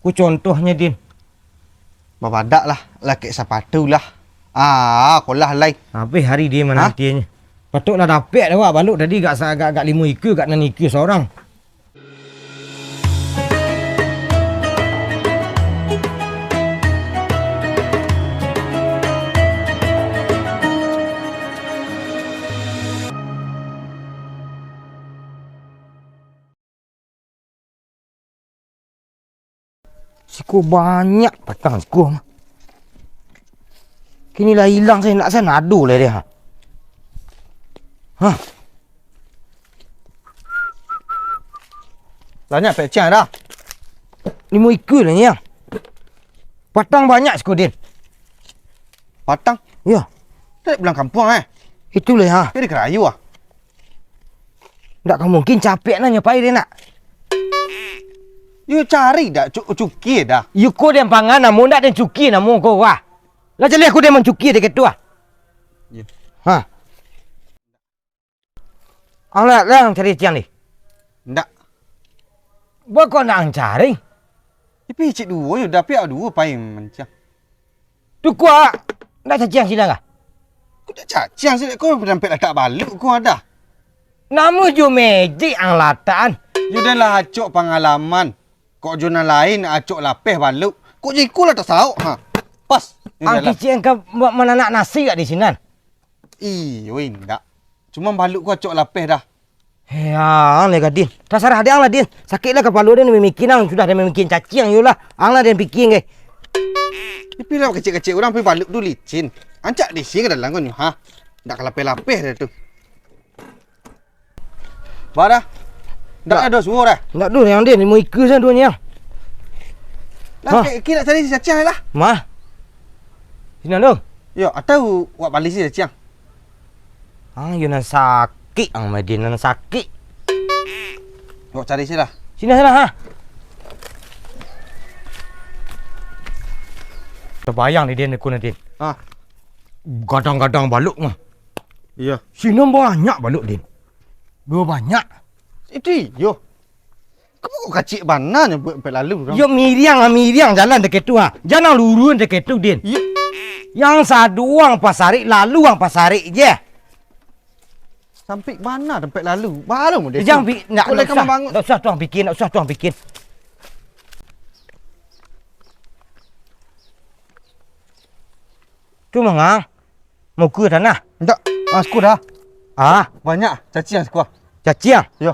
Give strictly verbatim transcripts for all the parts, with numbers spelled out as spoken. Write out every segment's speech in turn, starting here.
Ku contohnyo, Din. Babadak lah, lakek sapatu lah. Ah, kolah lai. Abih hari dia Hah? manantianyo. Patoklah dapek dek awak baluik tadi gak sa-, gak, gak limo ikua, gak nan ikua sorang. Siko banyak patang siko mah. Kini lah ilang, sa indak sa nado lai deh, ha. Hah. Banyak pek ciang dah. Limo ikua lah, Nyang. Patang banyak siko, Din. Patang? Yo. Tak pulang kampuang, eh? Itulah, ha. Jadi kerayu, ah. Ndak ka mungkin capek nah nyo pai deh nak. Yo cari dak cu-, cuki dah. Yo ko den pangan namo ndak den cuki namo ko wah. Lah jaleh ko den mancuki dek ketu ah. Yo. Ha. Ang lah, lah ang cari ciang deh. Ndak. Bako ndak ang cari? Tapi cik duo yo, dapek duo pai manciang. Tu kuak, ndak caciang sinan kah? Ko ndak caciang, sinan ko dampek latak baluik ko adah. Namo jo magic ang latakan. Yo den lah acok pangalaman. Kok jo nan lain acok lapeh baluik. Kok jo iko lah tasaok, ha. Pas. Ang kicik ang ka ma-, mananak nasi gak di sinan? Iyo, indak. Cuma baluik ko acok lapeh dah. Hei, ang lai ka, Din. Tasarah dek ang lah, Din. Sakik lah kapalo den mamikia, ang sudah den mamikia caciang yo lah. Ang lah den pikia, ge. Tapi lah kecek-kecek urang, pai baluik tu licin. Ancak di siko ka dalam ko nyo, ha. Ndak ka lapeh-lapeh dah tu. Bah dah. Ndak ado suo dah. Ndak ado, Din. Limo ikua sajo nyo. Lah, Hah? kek, kek nak cari si caciang lah. Mah. Sinan tu. Yo, atau wak bali si caciang. Ang yo nan sakik, ang Madin nan sakik. Kok cari sih lah. Sini, sini, ha. Tabayang ni, Din, aku nanti. Ha. Gadang-gadang baluik mah. Iya. Sini banyak baluik, Din. Duo banyak. Itu iyo. Kamu kok kacik bana nyo buek pek lalu, Ram? Yo miriang, ah, miriang jalan dek itu, ha. Jan ang lurun dek itu, Din. Iyo. Yang saduang pasarik, lalu ang pasarik je. Sampik bana tampek lalu. Baru mo Jan, pi-, ndak, ndak usah. Ndak usah tuang pikir, ndak usah tuang pikir. Tu manga? Muka tanah. Ndak. Ah, siko dah. Ah. Banyak caciang siko. Caciang? Yo.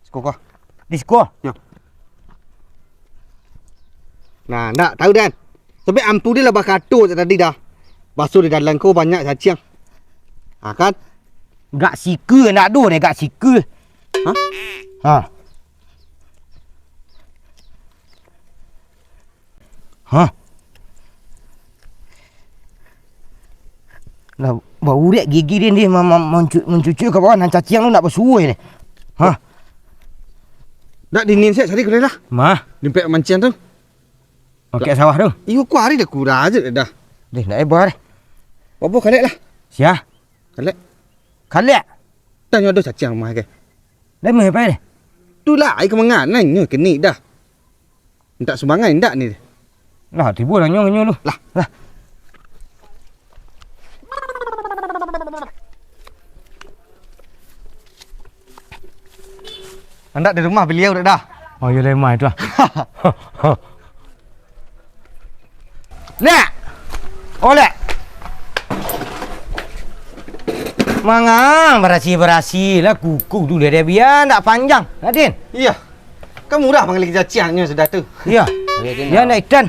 Siko ko. Di siko? Yo. Nah, ndak tahu, Dan. Sampai ampu dia lah bakato cak tadi dah. Baso di dalam ko banyak caciang. Ha, kan? Gak sika ndak ado deh, gak sika. Hah? Ha. Hah? Lah, baurek gigi dia, dia ma-, ma-, mancu-, mancucuk ka bawah, nan caciang tu ndak basuo deh. Hah? Ndak dingin siap, cari kuliah lah. Mah. Limpek manciang tu. Okey, sawah tu. Iyo, kuari dah kurang aja dah. Deh, ndak hebat deh. Bobo kalek lah. Sia? Kalek. Kalek? Tanyo ado caciang mah ke? Dah meh pai deh. Tu lah, ai ka manganai nyo kini dah. Mintak sumbangan indak ni? Lah, tibo lah nyo, nyo lu. Lah. Lah. Andak di rumah beliau dak dah? Oh, iyo, lemah itu ah. Lek! Oh, Lek! Mangang barasi-barasi lah kuku tu dia, biar ndak panjang, Nadin. Iya. Kan murah mangali caciangnyo sudah tu. Iya. Oke, Din, Dia dah. ndak ikan.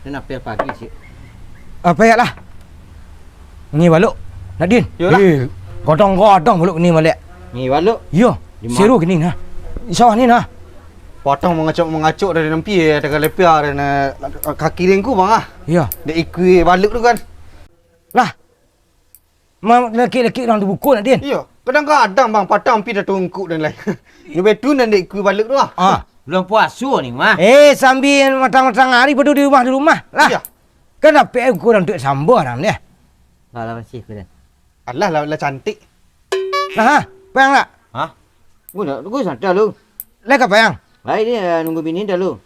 Din, ape pagi, Cik? Ape ya lah? Ni balok, Nadin. Iyolah. Eh, godong-godong balok ni balik. Ni balok? Iyo. Di ma- Seru kini nah. Di sawah ni nah. Potong mangacok-mangacok dari nampi, ya, tegal lepia dari na-, kaki ringku, Bang, ah. Iya. Dek ikui balok tu kan. Lah. Ma-, lekik-lekik urang tu buko nak, Din. Iyo. Kadang-kadang, Bang, patang pi dah tungkuk dan lain. Nyo betu nan dek ikui balok tu, ah. Ah. Bulan puaso ni, mah. Eh, sambil matang-matang hari, padu di rumah, di rumah. Lah. Iya. Kan dapek ikui urang tu sambah urang dia. Alah, masih aku dah. Alah, lah, lah cantik. Nah, ha? Payang tak? Hah? Gua nak, gua santai lu. Lai ka payang? Lai dia nunggu bini dah lu.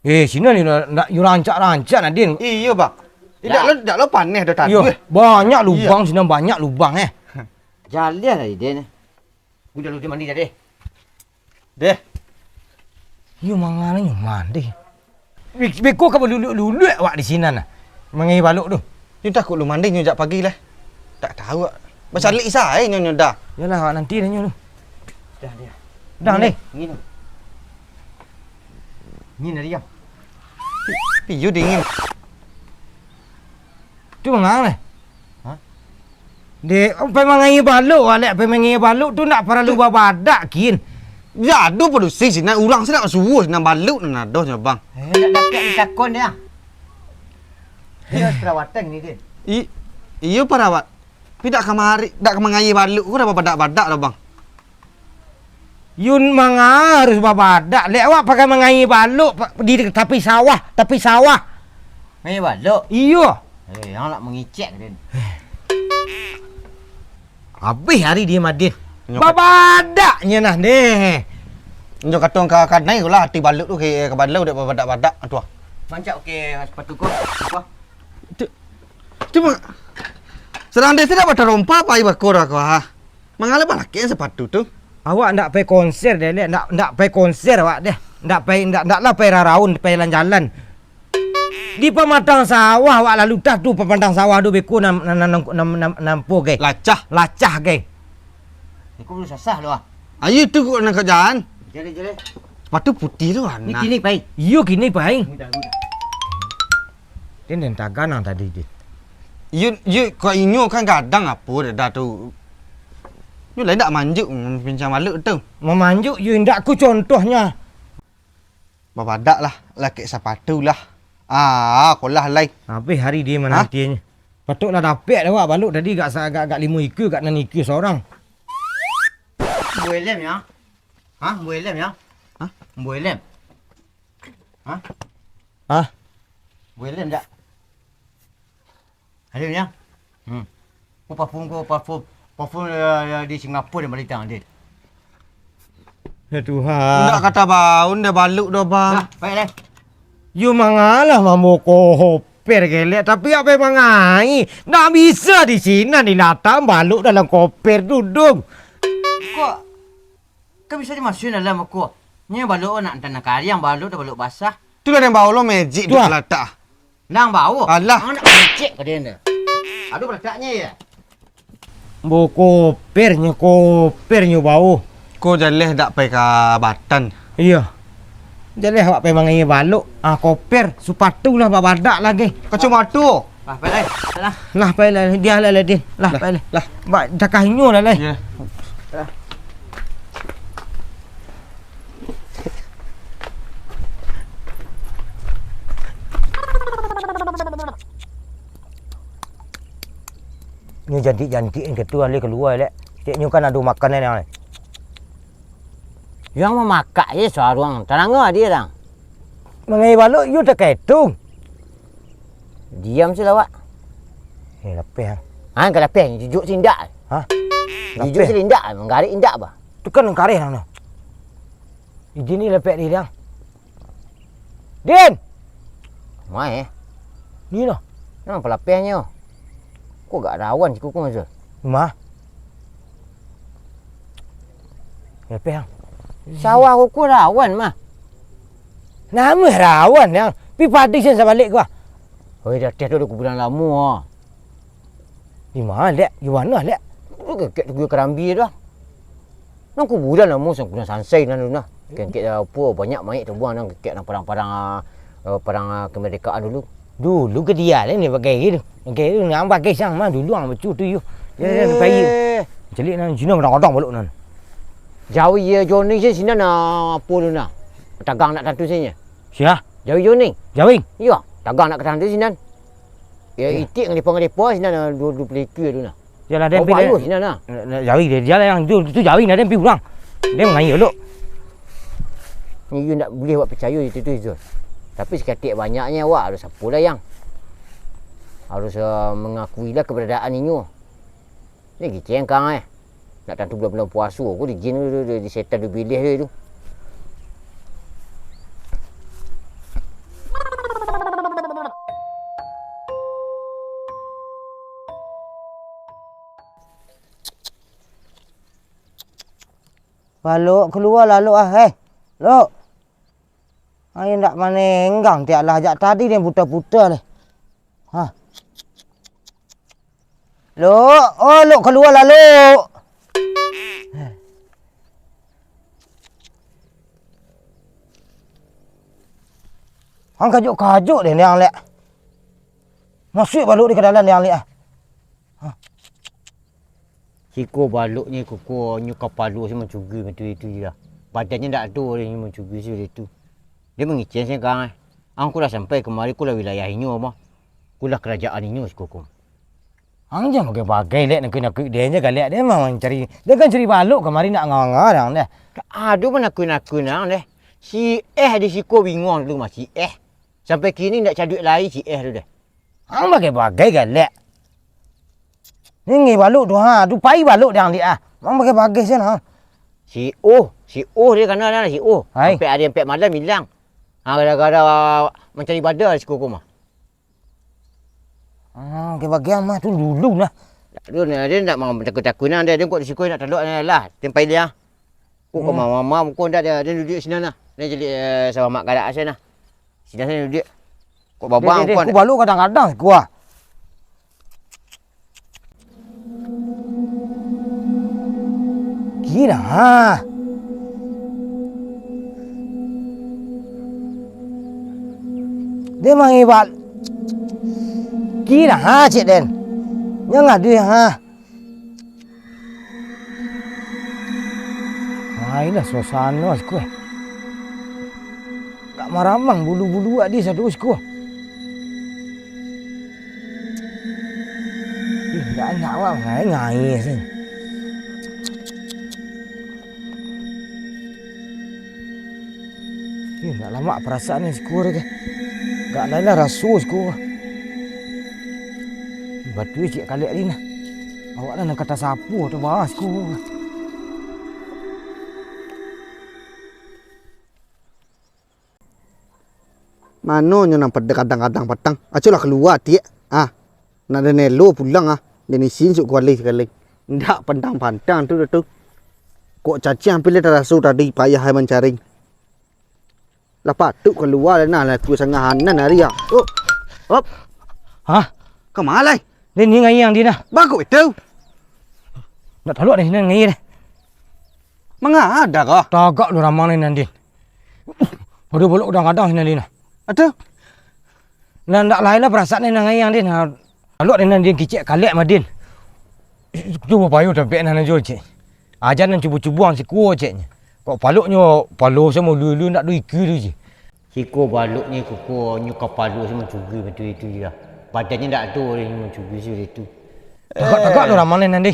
Eh, sinan ni ndak yo rancak-rancak, Nadin. Iyo, Bang. Indak lo, indak lo paneh doh tadi. Iyo, banyak lubang sinan, banyak lubang, eh. Jaleh lah ide ni. Udah lu mandi dah deh. Deh. Iyo, manganyo mandi. Be-, beko ka baluluak-luluak awak di sinan nah. Mangai balok tu. Nyo takuik lu mandi nyo jak pagi lah. Tak tahu. Bacaliak isai nyo, nyo dah. Yalah, awak nanti dah nyo tu. Dah, dah. Dah, deh. Ngin. Ngin dah diam. Piyo dingin. Tu mangang leh. Hah? Dek, pai mangai balok, Alek, pai mangai balok tu ndak paralu babadak, kin. Ya, ado padusi sinan, urang sinan suruah sinan balok nan ado nyo, Bang. Eh, ndak dapek ditakon dia. Dia perawatan ni, Din. I-, iyo, parawat. Tapi dak kamari, dak ka mangai balok ko dah babadak-badak dah, Bang. Yun manga harus babadak. Lek awak pakai mangai balok pa-, di tapi sawah, tapi sawah. Mangai balok? Iyo. Eh, yang nak mangicek, Din. Habis hari dia, Madin. Nyo kat- Babadaknya nah, deh. Nyo katong ka kanai lah, ati balok tu ka, ka balok dek babadak-badak tu ah. Mancak oke sepatu ko, ko. Tu, tu ma-, sadang deh tidak batarompa pai bakor aku ah. Mangala balakek sepatu tu? Awak ndak pai konser deh, Lek. Ndak, ndak pai konser awak deh. Ndak pai, ndak, ndak lah pai raraun, pai jalan-jalan. Di pamatang sawah awak lalu tah tu, pamatang sawah tu beko nam-, nam-, nampo gai. Lacah. Lacah gai. Iko baru sasah lo ah. Ayo tu kok nak jalan. Jalan, jalan. Sepatu putih tu warna. Ni kini pai. Iyo, kini pai. Mudah, mudah. Dia nan taganang tadi tu. Yo, yo, kok inyo kan gadang apo dah tu. Yo lain dak manjuk pincang balok tu. Mamanjuk yo indak ku contohnyo. Babadak lah, lakek sapatu lah. Ah, kolah lai. Habis hari dia manantianyo. Patoklah dapek dek awak balok tadi gak sa-, gak, gak limo ikua, gak nan ikua sorang. Buai lem ya. Hah, buai lem ya. Hah? Buai lem. Hah? Hah? Buai lem dak? Ada ni ah. Hmm. Ko parfum ko, parfum. Parfum, eh, eh, di Singapura dia bali tang, Din. Ya Tuhan. Ndak kato bau, ndak balok doh, Bang. Lah, pai lai. Yo mangalah mambo koper kelek, tapi apo mangai? Ndak bisa di sinan dilatang balok dalam koper tu, Dum. Kok Kan bisa dimasukin dalam ko. Nyo balok nak, antah nan kariang balok, atau balok basah. Tu lah nan bau lo magic tu lah. Nang bau. Alah. Nang nak kecek ka dia ni. Aduh, peletaknyo ya. Bo koper nyo, koper nyo bau. Ko jaleh dak pai ka Batan. Iyo. Jaleh awak pai mangai balok. Ah, koper, sepatu lah babadak lagi. Kacamata. Lah, pai lai. Lah. Lah, pai lai. Dia lah, lah, Din. Lah, pai lai. Lah. Ba, cakah inyo lah, lai. Iya. Lah. Nyo jantik-jantik nan ketu alih kalua, lek. Cek nyo kan ado makanan yang lain. Yang mamakak je saruang. Tanang adi, Dang. Mangai balok, iyo takah itu. Diam se lah, Wak. Eh, lapeh, ah. Ah, ka lapeh, jujuk se indak. Hah? Jujuk se indak, manggarik indak, bah. Tu kan kareh nang tu. Ijin ni lapeh di liang. Din! Mai, eh. Ni lah. Nang palapehnyo. Ko gak rawan siko ko, Zul. Mah. Lapeh, ah. Sawah ko, ko rawan, mah. Namo rawan, yang pi padi sen sabalek ko, ah. Oi, dah teh tu ado kuburan lamo, ah. Di ma, Lek? Di mano, Lek? Tu kekek tu karambia tu, ah. Nang kuburan lamo, sang kuburan sansai nan tu nah. Kekek apo, banyak mayik tabuang nang kekek nang parang-parang, ah, eh, parang, ah, kemerdekaan dulu. Dulu ka dia lah ni bagai gitu. Bagai tu, nang bagai sang mah dulu ang bacu tu yo. Ya, ya, ya, baik. Eh. Celik nan Cina kadang-kadang balok nan. Jawi ye Joni se sinan nah, apo tu nah. Tagang nak tantu se nyo. Sia? Jawi Joni. Jawi? Iyo, tagang nak tantu sinan. Ya, ya. Itik ngan depa-ngan depa sinan nah, duo, duo puluah ikua tu nah. Yalah, den pi, den. Sinan nah. Jawi dia, dia lah yang tu, tu Jawi nah, den pi urang. Den mangaia dulu. Ni, you ndak buliah awak picayo itu tu, Zul. Tapi saketek banyaknyo awak harus apo lah, Yang? Harus, eh, mangakuilah keberadaan inyo. Ni gicengkang, eh. Nak tantu bulan-bulan puaso ko di jin tu, di, di setan tu bilih tu. Balok, kalua lah, Lok, ah, eh. Lok. Ai, ndak manenggang tiak lah, jak tadi den puta-puta deh. Ha. Lok, oh, Lok, kalua lah, Lok. Ang kajuik-kajuik deh, Niang, lek. Masuak balok di ka dalam, Niang, lek, ah. Ha. Siko baloknyo, kukuanyo kapalo samo cugi macam itu je lah. Badannyo ndak ado deh, inyo mancuri sudah tu. Dia mangecek sen ka ang, eh. Ang ko lah sampai kamari, ko lah wilayah inyo mah. Ko lah karajaan inyo siko ko. Ang jan bagai-bagai, lek, nakuik-nakuik den je galak, den mah mancari. Den kan cari balok kamari nak nganga-nganga dang deh. Ado mah nakuik-nakuik nang deh. Si Eh di siko bingung dulu mah si Eh. Sampai kini ndak caduik lai si Eh tu deh. Ang bagai-bagai galak. Ni ngai balok tu, ha, tu pai balok dang, Dik, ah. Ang bagai-bagai sen, ha. Si Oh, si Oh dia kana dah, si Oh. Hai. Ampek hari ampek malam ilang. Ha, gara-gara mancari bada siko ko mah. Ah, bagai-bagai mah tu dulu nah. Tu nah, dia ndak mau takut-takut nah, dia, dia kok di siko nak talok nah lah. Tempai dia. Kok ka mama-mama, kok ndak dia, dia duduak sinan nah. Dia jadi, eh, sama mak galak sen nah. Sinan sen duduak. Kok babang kok. Dek, dek, dek, kok balok kadang-kadang siko ah. Kira, ha. Dia mangibat. Kira, ha, cik den. Nyo ngaduih, ha. Ai lah suasana siko, eh. Kak maramang bulu-bulu awak di sado siko. Ih, ndak, ndak awak ngai-ngai sen. Ih, ndak lamak parasaan ni siko ko. Gak lain lah raso siko. Ih, batua ciek kalek ni nah. Awak lah nan ka tasapo tu bah siko. Mano nyo nan pado kadang-kadang patang? Aco lah kalua tiek. Ah, nak den elo pulang ah. Den isin suk kuali sakali. Ndak pantang-pantang tu, tu. Kok cacing ampia lah taraso tadi payah ai mancari. Lah patuik kalua lah nah, lah pukua satangah anam ari ah. Oh. Hop. Hah? Ka ma lai? Den ni ngai ang di nah. Bagus itu. Ndak talok den sinan ngai deh. Manga ada kah? Tagak lu ramang ni nan din. Pado balok kadang-kadang sinan din nah. Aduh. Nah, ndak lain lah parasaan ni nan ngai ang din. Nah, talok den nan din kicek kalek mah din. Cubo payo tampek nan ajo cek. Aja nan cubo-cubo ang siko ceknyo. Kok paloknyo palo samo lu-lu ndak do ikua tu je. Siko baloknyo, kukuanyo kapalo samo cugi macam itu je lah. Badannyo ndak ado deh, inyo mancuri sudah tu. Tagak-tagak lu ramang ni nan din.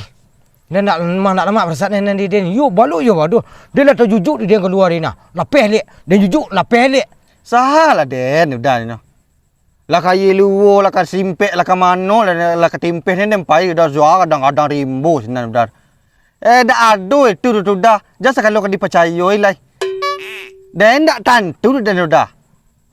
Den ndak lamah, ndak lamak parasaan ni nan din. Yo balok yo baduah. Den lah tajujuk di den kalua di nah. Lapeh lek. Den jujuk lapeh lek. Salah den udah ni noh. Lah ka iluo, lah ka simpek, lah ka mano, lah, lah ka timpeh ni den pai udah zua kadang-kadang rimbo sinan udah. Eh, dak ado itu tu, tu dah. Jan sakalo ka dipacayoi lai. Den ndak tantu tu den tu dah.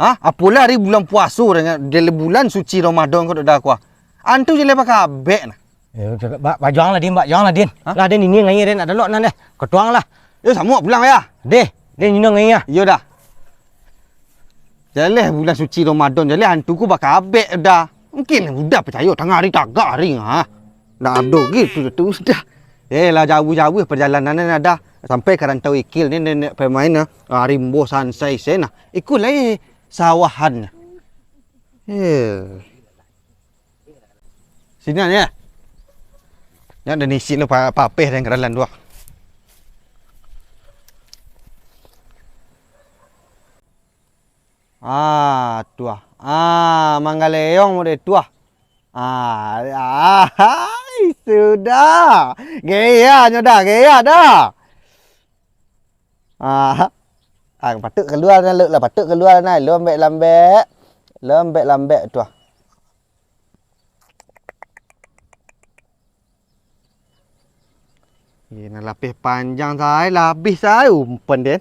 Ha? Apolah ari bulan puaso, dengan dalam bulan suci Ramadan ko dak ado kuah. Antu je lai bakabek nah. Eh, udah, Bak, Bak, janganlah, Din, Bak, janganlah, Din. Hah? Lah, Din, ini ngai, Din, nak talok nan deh. Katuang lah. Yo, samuak pulang ya. Deh, Din, ini ngai ya. Iyo dah. Jaleh bulan suci Ramadan, jaleh antu ko bakabek dah. Mungkin udah picayo tangah ari tagak ari, ha. Ndak ado gitu tu dah. Eh, lah jauah-jauah perjalanan ni dah. Sampai ka Rantau Ikil ni, ni, ni pemain nah. Ari mboh sansai sen nah. Iko lai sawahan. Eh. Sinan ya. Nya den isi lo pa-, papeh den ka dalam tu. Ah, tuah. Ah, manggaleong mode tuah. Ah, ah, hai, sudah. Gaya nyo dah, gaya dah. Ah, ah, patuik kalua nah, Luk, lah, patuik kalua nah, lambek-lambek. Lambek-lambek tuah. Ye, nan lapeh panjang sae, lah abih sae umpan den.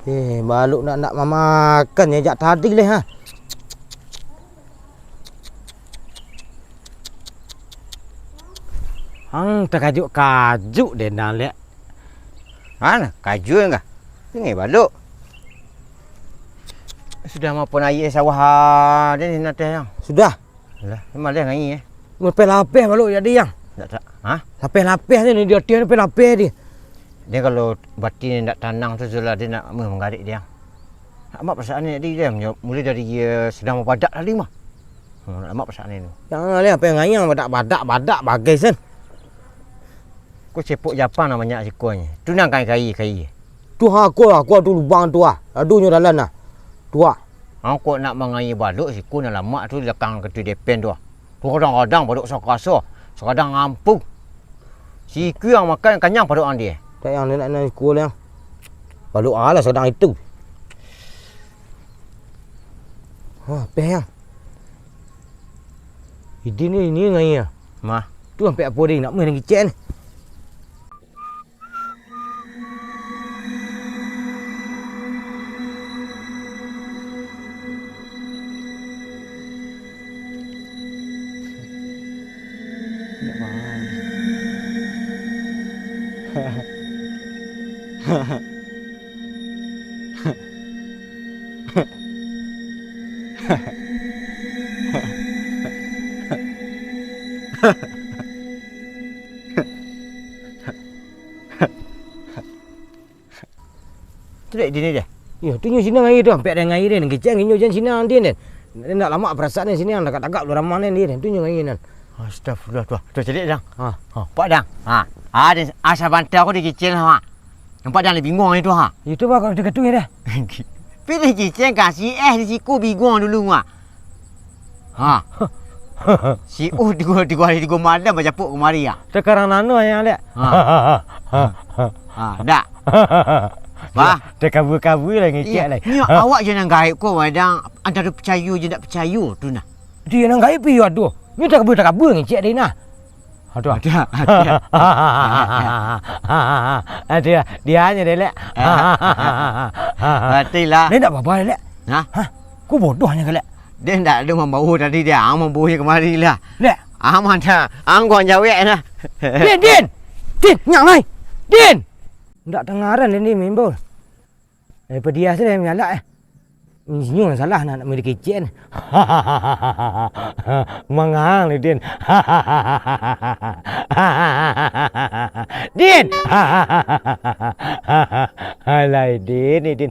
Eh, baluk nak, nak mamakan ye jak tadi leh, ha. Ang takajuik-kajuik deh, Dang, lek. Ha, nah, kajuik kah? Tinggai balok. Sudah mapon aia sawah, ah, den nan teh, Yang? Sudah. Alah, memang leh ngai, eh. Lapeh-lapeh balok jadi, Yang. Ndak tak, ha? Lapeh-lapeh je ni di ateh, lapeh-lapeh di. Dia kalau batin ndak tanang tu, sudah dia nak meh manggarik dia. Nak mak perasaan ni tadi dia, mulai dari dia sedang bapadak tadi mah. Hmm, nak mak perasaan ni tu. Jangan leh, apo nan ngai badak-badak, badak bagai sen. Ko cepok Japan lah banyak sikonyo. Tu nan kai-kai-kai. Tu ha, ko, ko tu lubang tu ah. Adunyo dalan ah. Tu ah. Angkau nak mangai balok siko nan lamak tu di lakang ketu depen tu ah. Tu kadang-kadang balok sakaso, sakadang ngampu. Siko yang makan kanyang padok ang dia. Tak yang nak nak siko lah. Balok ah lah sakadang itu. Ha, peh yang. Idi ni, ni ngai ah. Mah. Tu sampai apo dia nak meh nan kicek ni. Tu dek dini deh. Yo, tu nyo sinan aia tu, ampek dek aia den. Kecek nginyo jan sinan den. Ndak lamak perasaan den sinan, tagak-tagak lu ramah den den. Tu nyo aia nan. Astagfirullah, tu. Tu caliak, Dang. Ha. Ha, pak, Dang. Ha. Ha, den, ah, sabanta ko dikicil, ha. Nampak Dang, bingung itu, ha. Itu mah kalau dekat tu ya dah. Pilih kicil kasih, eh, di siku bingung dulu, ha. Ha. Si Uh tigo, tigo hari tigo malam bajapuk kamari, ah. Takarang nano yang liak. Ha. Ha, dak. Bah. Takabua-kabua lah ngecek lah. Nyo awak je nan gaib ko, Wadang, antaro picayo je ndak picayo tu nah. Itu yang nan gaib pi ado. Nyo takabua-takabua ngecek deh nah. Aduh. Ada, ada. Aduh, dia hanya deh, lek. Berarti lah. Dia ndak baba, lek. Hah? Hah? Ku bodohnya ke, lek? Dia ndak ada mambawa tadi dia, ang mambawa kamari lah. Lek. Aman dah. Ang gua jawek lah. Din, Din. Din, nyak mai. Din. Ndak tangaran Din, Din, mimbol. Eh, padiah tu dah manyalak, eh. Inyo salah nak, nak milih kicik ni. Mangang ni, Din. Din. Alai, Din, ni, Din.